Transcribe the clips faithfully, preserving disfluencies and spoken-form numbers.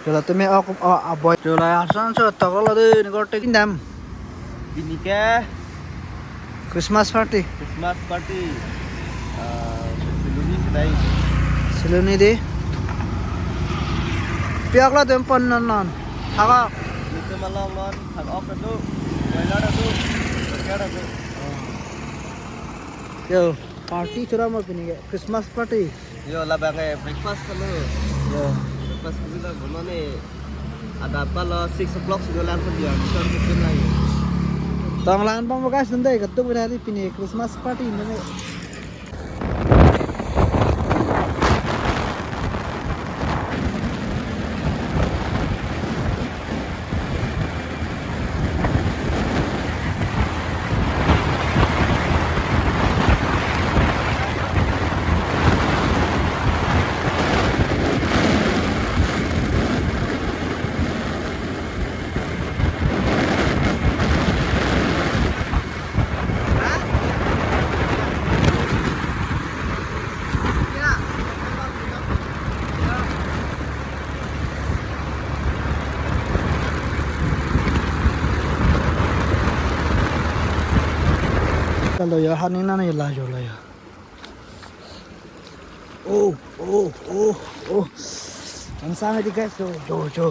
Jolo tumi ok, o, aboi. Jolo ason so toklo de ni korte kindam. Pini ke Christmas party. Christmas party. Ah, Siloni sidai. Siloni de. Pi ok lo tum pon non non. Phak ok. Tum along non, phak ok do. Boiler do. Burger do. Yo, party chura mo pini ke. Christmas party. Yo, labang ke breakfast kalo. Yo. Breakfast kalo bono ne. Adap kalo six o'clock sudah lang pun dia. Bisa bikin lagi. Tong lang bang mo guys, nanti ketuk berhari pini Christmas party nanti. Kalo ya, hani nana ya la yo la ya. Oh, oh, oh, oh. Kangsam hedi guys, yo, yo, yo.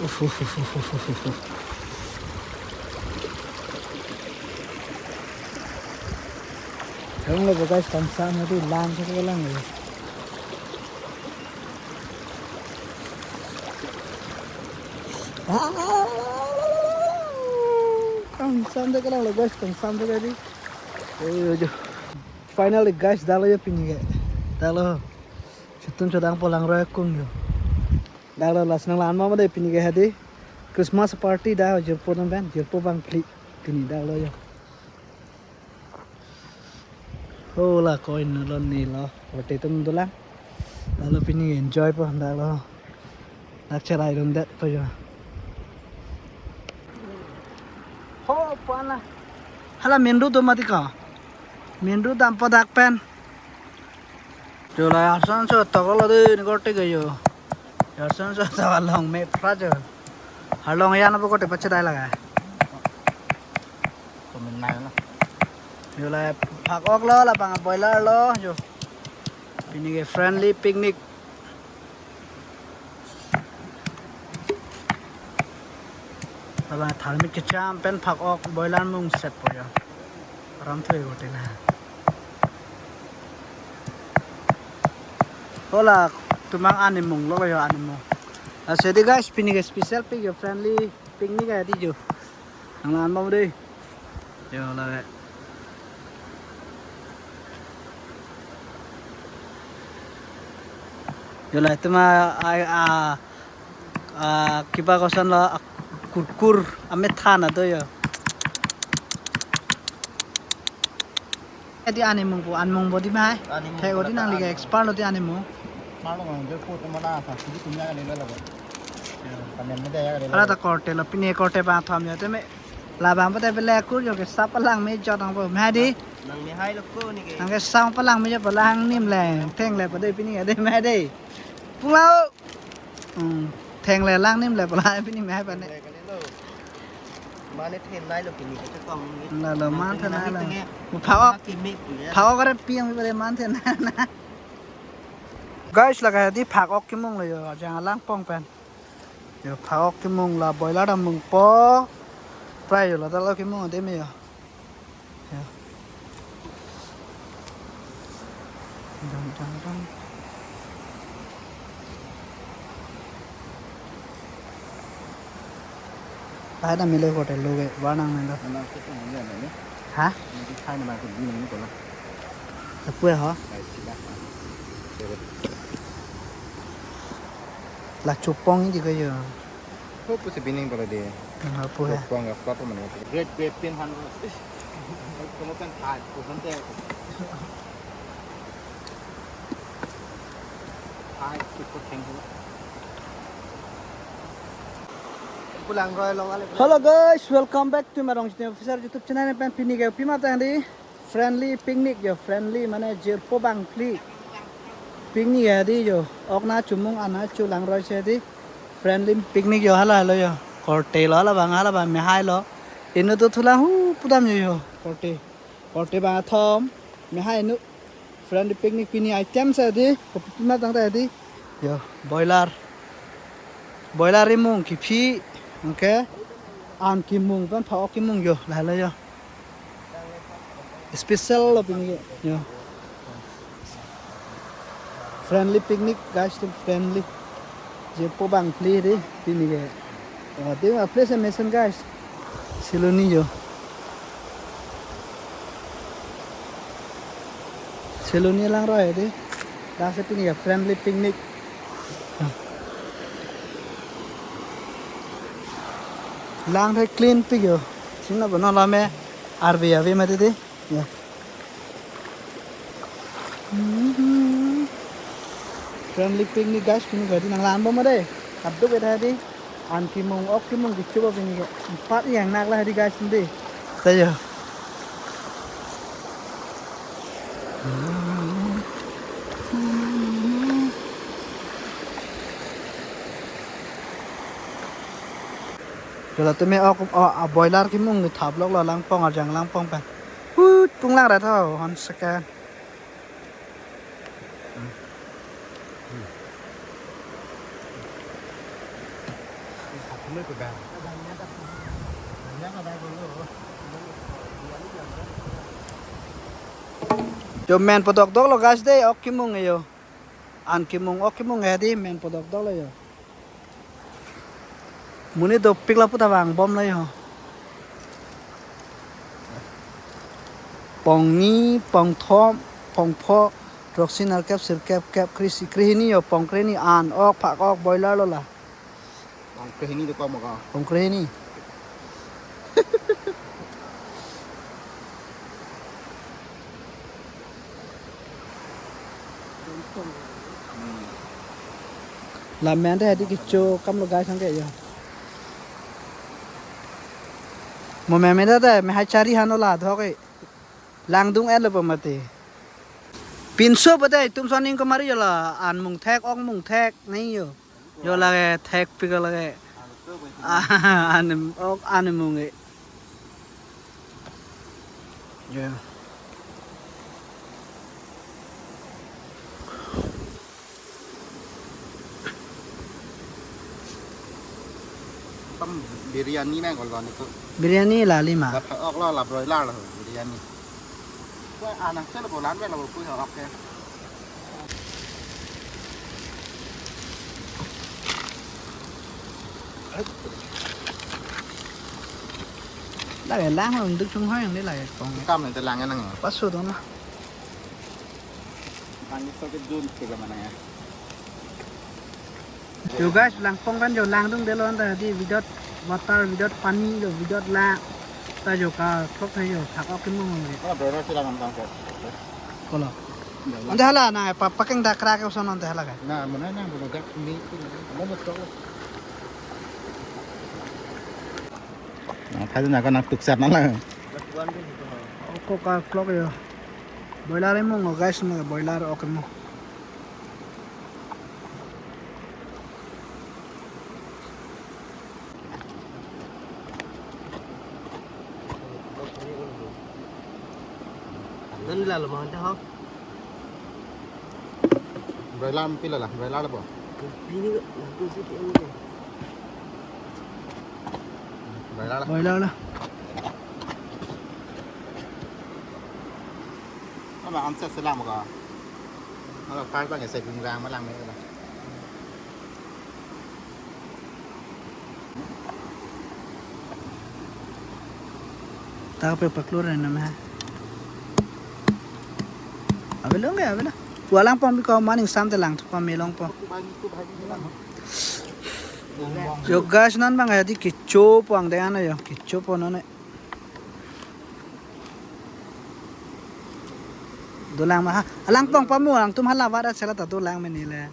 Uff, uff, uff. Kalang lo guys, kangsam hedi lang ke lang lo. Ah, kangsam de kalang lo guys, kangsam de hedi. Yo, yo, yo. Finally guys, dak lo yo pini ke. Dak lo. Chitun chodang polang roi kung yo. Dak lo last nang lan ma de pini ke hedi. Christmas party dak jirpo nang pen, jirpo bang phli pini dak lo yo. Ho la coin lo ni lo. Hote tum dolang. Dak lo pini enjoy po dak lo. Dak cherai dundet po yo. Ho pana. Hala main road do mati ka. Main road dampo dak pen. Jolo ason so toklo de ni korte ke yo. Ason so to along me pra jo. Along ya na po korte pachedai laga. Komen nai na. Jolo phak ok lo labang boiler lo yo. Pini ke friendly picnic. Labang tharmit kecham pen phak ok boiler mung set po yo. Aram thoi hotel ha. Hola, tumang animung lo yo animung. Lasi hedi guys, pini ke special pic yo friendly picnic hedi yo. Nang lan bom dei. Yo la ve. Yo la tuma ai a Ah, kiba koson lo, ah, kurkur amethan ado yo. Edi animung po, animung bodi mai. Animung thek odi nang liga expert lo di animung. Malo mang jo po temana apa, sidi punya kan lo lo. Panen mede ya. Hala ta korte lo, pini korte ba thom yo teme. Labang pate pele kur jo ke sap palang me jot ang po. Mai di. Nang me hai lo ko ni ke. Nang ke sap palang me jot palang nim le. Theng le pade pini ade mai de. Pulau. Hmm, theng le lang nim le pala pini me hai pane. Mane then nai lo pini ke tong ni. La lo man then nai lo. Mu phak ok. Kimi punya. Phak ok kare piang mi pare man then nai na. Guys, laga di phak ok kimung lo yo, jang alang pong pen. Yo phak ok kimung la boiler dam mung po. Prai yo la dalo kimung ade me yo. Ya. Dang, dang, dang. Pai da mile hotel lo ke, warnang mendo. Nang ke tong ni ane. Ha? Ni ke khai na ma ke di ni ko la. Lapu ho? Ai, sila. La chupong di ko yo. Ko pusi bining pala de. Lapu he. Ko ang apa mana? Great Great Ten Hundred. Kamu kan high, ko kan te. High, super thing. Pulang roi long ale. Hello guys, welcome back to Marong Chini Official YouTube channel. Pen pini ke pima tang di. Friendly picnic yo, friendly mane jirpo bang phli. Picnic ya di yo. Ok nangchomung, an nangcholang roi si di. Friendly picnic yo, hala lo yo. Korte lo, hala bang, hala bang mehai lo. Inut do thulang hu pudam yo yo. Korte. Korte bang athom. Mehai inut. Friendly picnic pini item si di. Kopi pima tangte di. Yo, boiler. Boiler imung kephi. Okay. An kemung pen phak-ok kemung yo. Lalo yo. Special lo pini ke. Yo. Friendly picnic guys, to friendly. Jirpo bang phli di pini ke. Oh, di a place mesen guys. Siloni yo. Siloni lang roi di. Lasi pini ke friendly picnic. Lang thek clean pik yo. Sing na bono lame arve ave mati di. Ya. Friendly picnic guys, pini gari nanglangbom ade. Kaduk ade di. An kemung, ok kemung kecho pini ke. Empat yang nak lah di guys nanti. Sayo. Jala tumi ok, o, a boiler kemung kethap lok lo langpong, arjang langpong pen. Hut, punglang rat ho, hon second. Jo men podok dok lo guys de, ok kemung yo. An kemung, ok kemung ya di men podok dok lo yo. Monit dopik lapu ta vangbom lo yo. Pongni, pongthom, pongpho, throksi, nerkep, sirkep, kep, kre-isi, krehini yo, pong krehini, an, ok, phak-ok, boiler lo la. Pong krehini dokok mo ko. Pong krehini. La men te hadi kecho kam lo guys angke yo. Mo men men ta mehai chari hano la dhok e. Langdung et lo pamate. Pinso pate tum soning kemari yo la an mung thek, ok mung thek nai yo. Yo lage thek pik lage. An, ok, an mung e. Ya. Tam biryani nang kolon itu. Biryani la lima. La phak-ok lo, la broiler lo biryani. Wah, anak sel bolan wala bukui ha, oke. Lage lang lo, duk chung hoi yang ni lage kong. Kam ni te lang nang. Pasu dong na. Ang ito ke dun sila mana ya. Yo guys, langpong kan yo langdung delo anta di without water, without pani lo, without lang. Ta yo ka throk tha yo, phak-ok kemung lo. Oh, brother sila ngam tang ko. Kolo. Anta hala na pa pakeng da kra ke uson anta hala ka. Na, mana na, mana dak ni, mana betul. Na, tadi na ka nak tuksan na lang. Ako ka clock yo. Boiler imung lo guys, na boiler ok mo. Nan lalo mo anta ho. Broiler pila la, broiler la po. Pini ko, ko si ti ano. Broiler la. Boiler la. Ama ansa selam ka. Ama par bang sa gung rang malang me la. Ta pe paklur na ma. Ave lo nge, ave lo. Pu alang pong biko maning sam te lang thupa me long pong. Yo guys, non bang ya di kecho pong de ano yo, kecho pong non e. Dolang ma ha. Alang pong pamu, alang tum hala vara sela ta dolang meni le.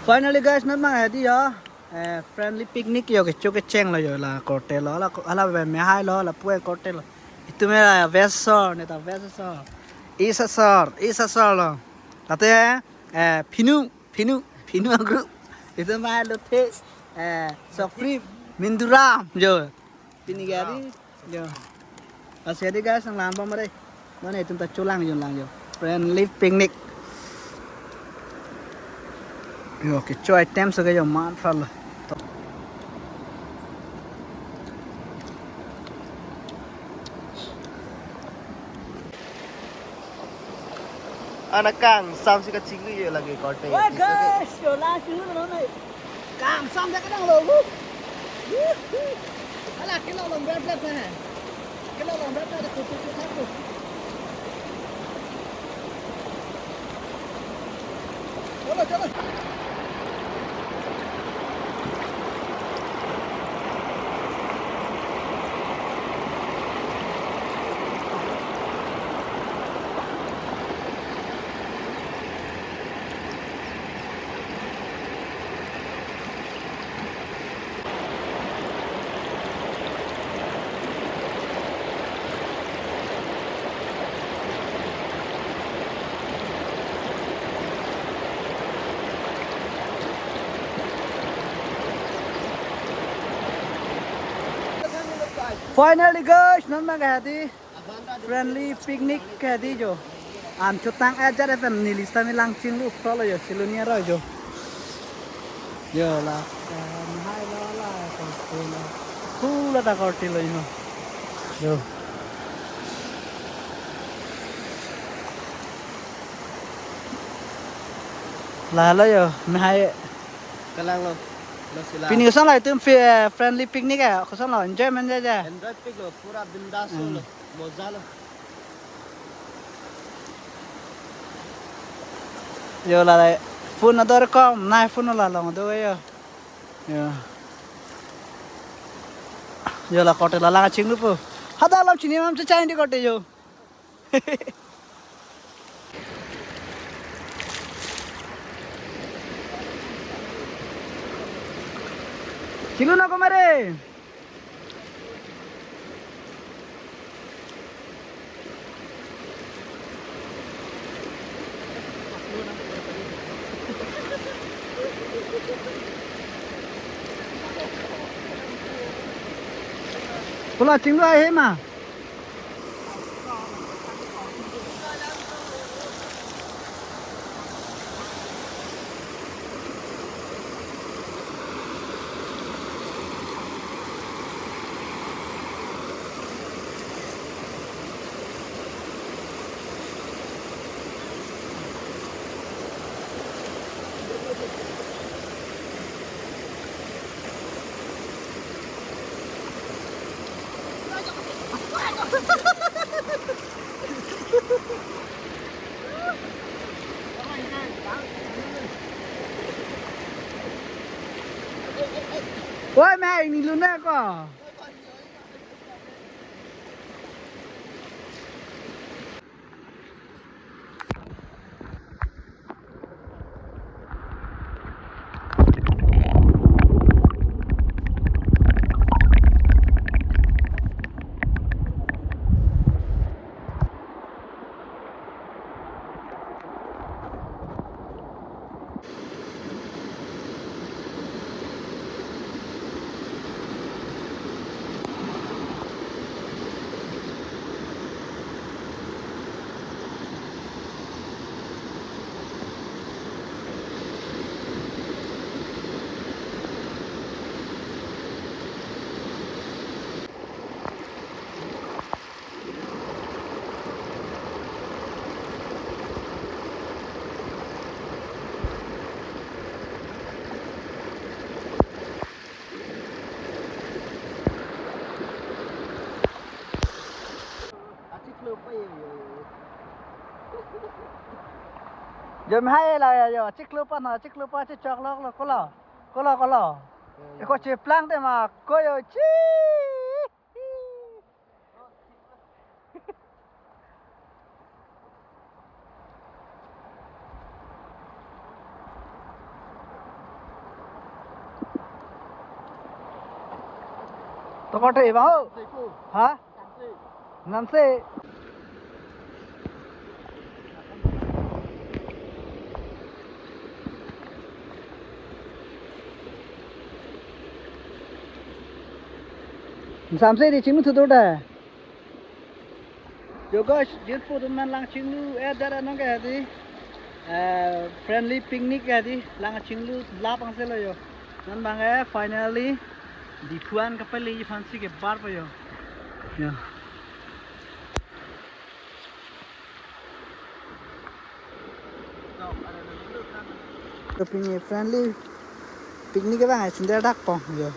Finally guys, non bang ya di yo. Eh, friendly picnic yo kecho kecheng lo yo la korte lo, la ko-, hala be mehai lo, lapu-e korte lo. Itum ya, West Asor, neta West Asor. East Asor, East Asor lo. Tate, eh, Phinu, Phinu, Phinu a-group. Itum ma lo the, eh, Sokpri, Minduram, jo. Pini gari, jo. Lasi dei guys, nanglangbom dei. Non itum ta cholang jo, lang jo. Friendly picnic. Jo, kecho items ke jo man phal. Ana kangsam si kachinglu jo lake korte. Wah, guys, jo, lasi lo, no, no. Kangsam dak kadang lo, wuh. Wuh, wuh. Ala, kilo long bret bret na. Kilo long bret na, kutu kutu kutu. Chalo, chalo. Finally guys, non ma ke hadi friendly picnic ke hadi jo. An chotang ajar epen neli sitame lang chinglu phro lo jo, Siloniya aroi jo. Jo la, eh, hai lo la, korte lo. Hula ta korte lo jo. Jo. La lo jo, mehai. Kalang lo. Lo sila. Pini koson lo itum fi-, friendly picnic ya, koson lo enjoyment ya ya. Enjoy pik lo, pura bindas lo. Hmm. Moza lo. Jo la le, phone ador kom, nai phone la long do jo. Jo. Jo la korte la lang chinglu po. Hadak lam chini mam chachai di korte jo. Chinglu na ko mare. Pula chinglu ahe ma. Oi, ma, ingni lun na ko. Jo, mehai la ya jo, chiklo pa na, chiklo pa chechok lok lo, kolo, kolo, kolo. Eko cheplang te ma, ko jo chi. To korte ba ho? Ha? Namse. Namse di chinglu thudur da. Yo guys, jirpo atum aphan lang chinglu-et det anong ke hedi. Eh, friendly picnic ke hedi, lang chinglu lap angse lo yo. Non abang ke finally Diphu an kapale aphansi kebarpo yo. Yo. Pini friendly picnic abang ai sundar dak pong yo.